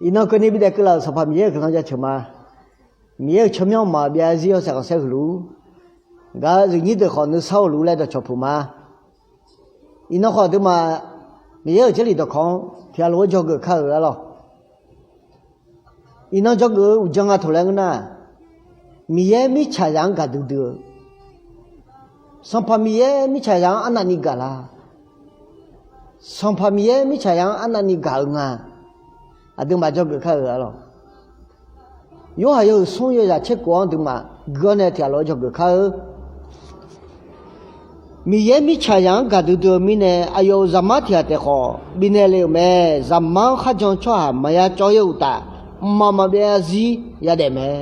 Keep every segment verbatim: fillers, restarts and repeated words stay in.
Iqnan keuvni bidaef keuvlaf-euq Sanqpaq Miqyaer-euq guiqlanq jaceuq ma. Miqyaer-euq tsawrmyanr mqmaq byav-aer zir-awr saqkhanq saerhuiq luf-ur. Gaq-eu zifnyir deuq khawf nuisar-eu luf-ur laer dawqcawq puq ma. Iqnan khawf aqduimaf Miqyaer-euq Jarlif dawqkawq-anr tiqghaq lof-aer dzawgeuf kar-euq arlawr. Iqnan dzawgeuf-eu uqdzan nga taq laer ngeur nar, Miqyaer mirtsaqzaq-anr gaqdui dui-eu, Sanqpaq Miqyaer mirtsaqzaq-anr arnavni gaq la? Sanqpaq Miqyaer mirtsaqzaq-anr arnavni gaq-eu nga? Aqduimaf dzawgeuf kar-euq arlawr. Yorhaq yawhuiq smr yawzaq tser kof-anr aqduimaf gui-awr nae tiqghaq lof-aer dzawgeuf kar-eu. Miqyaer mirtsaqzaq-anr gaqdui dui-eu mirnae, aqyawf-euq zaqmar tiq ghaq taef khawf bifnaeq le-euq mae. Zaqmar-anr kharjan tsawrhaq maqya cawv-ir-eu uqtaf, mqmaq maqbyav zarzir yadaef mae.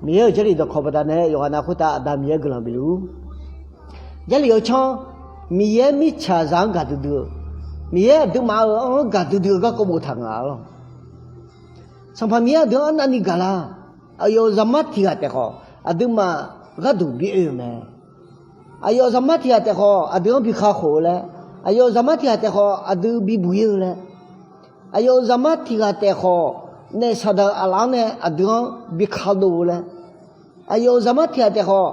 Miqyaer-euq Jarlif dawqkawq baqdanae yawqghaq nav khoertav Aqda Miqyaer guiqlanq bif luf-ur. Jarlif-eu canr, Miqyaer mirtsaqzaq-anr gaqdui dui-eu, Miqyaer aqduimaf-euq anr-anr gaqdui dui-eu garkawv boftaq nga arlawr. Sanqpaq Miqyaer aqdui-anr arnavni gaq la? Aqyawf-euq zaqmar tiq ghaq taef khawf aqduimaf gharduq bi oe-euq mae. Aqyawf-euq zaqmar tiq ghaq taef khawf aqdui-anr bi kakhof-eu laer, aqyawf-euq zaqmar tiq ghaq taef khawf aqdui bibuq-ir-eu laer, aqyawf-euq zaqmar tiq ghaq taef khawf naef saqdaq-euq aqlaf-anr nae aqdui-anr bi kadov-eu laer, aqyawf-euq zaqmar tiq ghaq taef khawf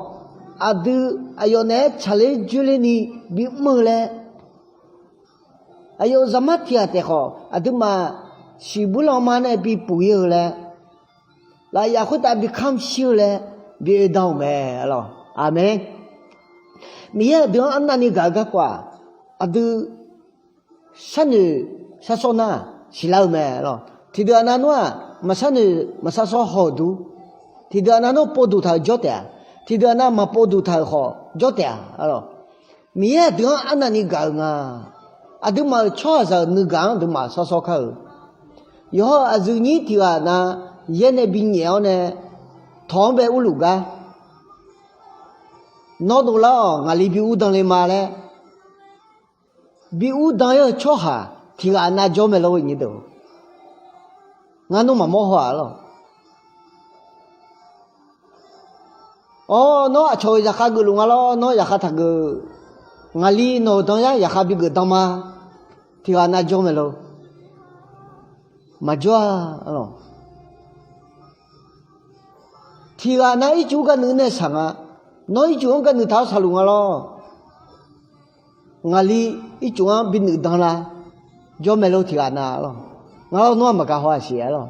aqdui aqyawf naeq-aer tsaqler dzoerler ni bimr-eu laer, aqyawf-euq zaqmar tiq ghaq taef khawf aqduimaf siqbuir lanma nae bipuf-ir-eu laer, lafyaf khoertav bi kamr shir-eu laer bi oe dan-euq mae arlawr. Aqmeq. Miqyaer aqdui-anr arnavni gaq-eu garkawv-aq, aqdui sharnoeq sharsawr nar siqlar-eu mae arlawr. Tiqdeuq aqnav nawr-aq maqsharnoeq maqsharsawr haw-euq dur, tiqdeuq aqnav nawr povduq taq-euq jawr taef-a, tiqdeuq aqnav maqpovduq taq-euq khawf jawr taef-a arlawr. Miqyaer aqdui-anr arnavni gaq-eu nga. Aqduimaf-euq tsawrhaqzaq-euq nuigaq-anr aqduimaf sharsawr kar-eu. Yawqha-euq aqyuif nyir tiq ghaq na yaer nae binyaef-awr nae tawq-anr bae urluf gar, nawr dovlar-awq, ngaqli bi ur dan le ma laer bi ur dan-ir-eu tsawrhaq tiq ghaq na jawr mae lor-eu nyir deuq. Ngar nawr maqmawr haw-aq lawr. Awr, nawr aqcawq-euq zaqkhav geufluf nga lawr, nawr zaqkhav taqgeuf. Ngaqli nawq-euq dan yar zaqkhav bigeuf dan ma. Tiq ghaq na jawr mae lor. Maqjawr-a lawr. Tiq ghaq na ircuf gar nuir nae shaq nga. Nawr ircuf-anr gar nuir taq-awr shaqluf nga lawr. Ngaqli ircuf-anr binuif dan la. Jawr mae lor tiq ghaq na lawr. Ngar lawr nawr-aq maqgaq haw-aq siq-a lawr.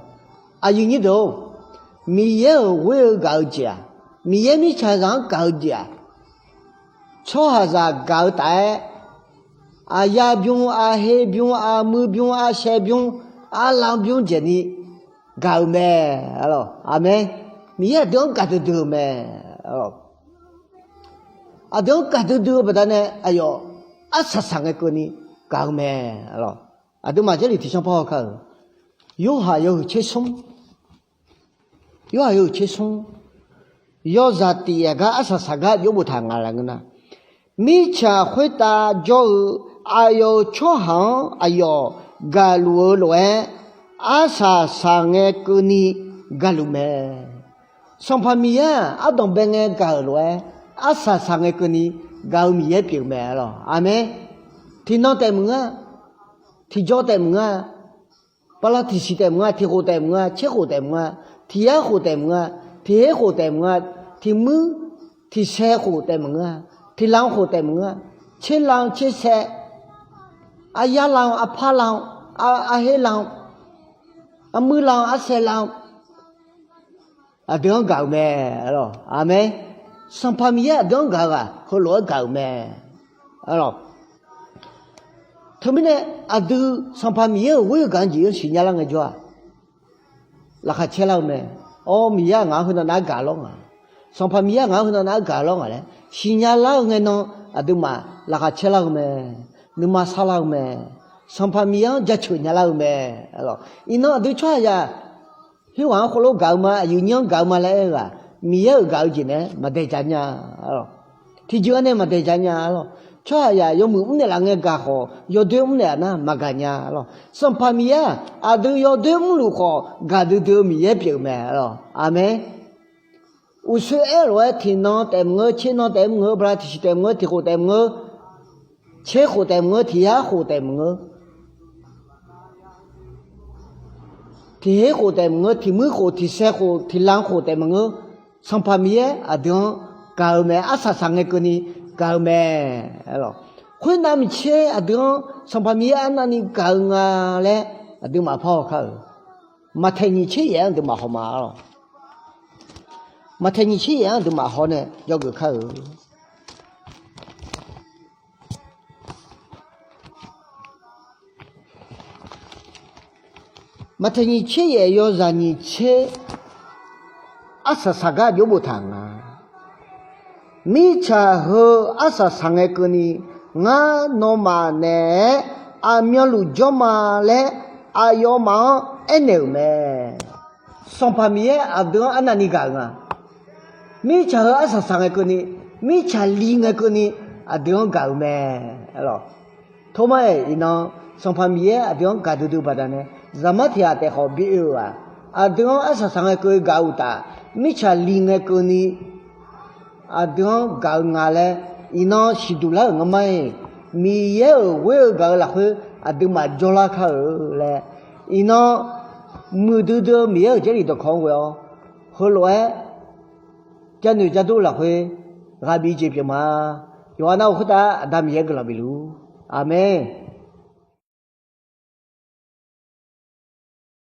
Aqyuif nyir deuq-or, Miqyaer-euq ghoer-eu gaq-eu jeq-aq, Miqyaer mirtsaqzaq-anr gaq-eu jeq-aq, tsawrhaqzaq gaq-eu taf-aer, aqya bymr, arher bymr, armuir bymr, arshae bymr, arlanr bymr dzaeqni gaq-euq mae. Aqmeq. Miqyaer aqdui-anr gaqdui dui-eu mae. Aqdui-anr gaqdui dui-eu baqdanae aqyawf arsaq saq ngae keuvni gaq-eu mae. Aqduimaf Jarlif tiq canr par haw kar-euq, Yorhaq yawhuiq tser smr, Yorhaq yawhuiq tser smr, yawzaq tif yaq gar arsaq saq gar jawr boftaq nga laer ngeur nar, mirtsaq khoertav jawr-eu aqyawf-euq tsawrhaq-anr aqyawf gaqluf-eu lof-aer, arsaq saq ngae keuvni gaqluf mae. Sanqpaq Miqyaer-aq ardanq bae ngae gaq-euq lof-aer, arsaq saq ngae keuvni gaq-eu Miqyaer pyeuf-eu mae lawr. Aqmeq. Tiqnan taef maqngeur-a, tiqjawr taef maqngeur-a, bala tiqsiq taef maqngeur-a, tiqkhof taef maqngeur-a, tserkhof taef maqngeur-a, tiqyar khof taef maqngeur-a, tiqher khof taef maqngeur-a, tiqmuir tiqsae khof taef maqngeur-a, tiqlanq khof taef maqngeur-a, tserlanq tsersae, aryar lanq, arpar lanq, arher lanq, armuir lanq, arsae lanq, aqdui-anr gaq-euq mae. Aqmeq. Sanqpaq Miqyaer aqdui-anr gaq-eu ghaq heulof-aer gaq-euq mae. Teumirnae aqdui Sanqpaq Miqyaer-euq ghoer-eu gaq-anr jeq-anr siqnya lar ngaejawr-aq, laqkhaq caer lar-eu mae. Awr, Miqyaer-aq ngaq-anr heunav nav-aer gaq lawr nga. Sanqpaq Miqyaer-aq ngaq-anr heunav nav-aer gaq lawr nga laer siqnya lar-eu ngae nan, aqduimaf laqkhaq caer lar-eu mae. Nuima sar lar-eu mae. Sanqpaq Miqyaer-anr jaceuq nya lar-eu mae. Iqnan aqdui tsawrhaqzaq khoerghaq-anr khoerlof gaq-eu ma, aqyuif nyir-anr gaq-eu ma laer aer-eu-aq, Miqyaer-euq gaq-eu jeq naeq-aer maqdaeq ja nya. Tiqjeq-anr nae maqdaeq ja nya lawr. Tsawrhaqzaq yawmuiq mrnaeq laf ngae gaq khawf, yawdoer mrnaeq-aq nar maqgaq nya lawr. Sanqpaq Miqyaer-aq aqdui yawdoer mrluf khawf gaqdui dui-eu Miqyaer pyeuf-eu mae lawr. Aqmeq. Uqshoe aer-eu lof-aer tiqnan taef maqngeur, tsernan taef maqngeur, bala tiqsiq taef maqngeur, tiqkhof taef maqngeur, tserkhof taef maqngeur, tiqyar khof taef maqngeur, tiq her khof taef maqngeur, tiq muir khof, tiq saer khof, tiq lanr khof taef maqngeur, Sanqpaq Miqyaer aqdui-anr gaq-eu mae. Arsaq saqngae keuvni gaq-eu mae. Khoernav miqtser aqdui-anr Sanqpaq Miqyaer arnavni gaq-eu nga laer aqduimaf parhaw kar-euq. Maqtaeq nyiq tser yaef-anr aqduimaf haw ma lawq. Maqtaeq nyiq tser yaef-anr aqduimaf haw nae jawrgeuf kar-euq. Maqtaeq nyiq tser yaef yawzaq nyiq tser arsaq saqgar jov boftaq nga. Mirtsaq heu arsaq saqngae keuvni, ngar nawmaf naeq-aer aqmyanluf jawr ma laer aqyawfmaf-anr aernaeq-euq mae. Sanqpaq Miqyaer aqdui-anr arnavni gaq-euq nga. Mirtsaq heu arsaq saqngae keuvni, mirtsaq li ngae keuvni aqdui-anr gaq-euq mae. Tormar-aer iqnan Sanqpaq Miqyaer aqdui-anr gaqdui dui baqdanae, zaqmar tiq ghaq taef khawf bi oe-euq-aq, aqdui-anr arsaq saqngae keuv gaq-eu uqtaf, mirtsaq li ngae keuvni aqdui-anr gaq-eu nga laer iqnan siqduq lar-euq ngar ma-iq, Miqyaer-euq ghoer-eu gaq-eu lafkhoer aqduimaf jawrlar kar-euq laer, iqnan muiqdui dui-eu Miqyaer-euq Jarlif dawqkawq-anr ghoe-awr, heulof-aer jarnoeq jardur lafkhoer ghaq bif jeq pyeuf ma. Yawqha navluf khoertav Aqda Miqyaer guiqlanq bifluf-ur. Aqmeq.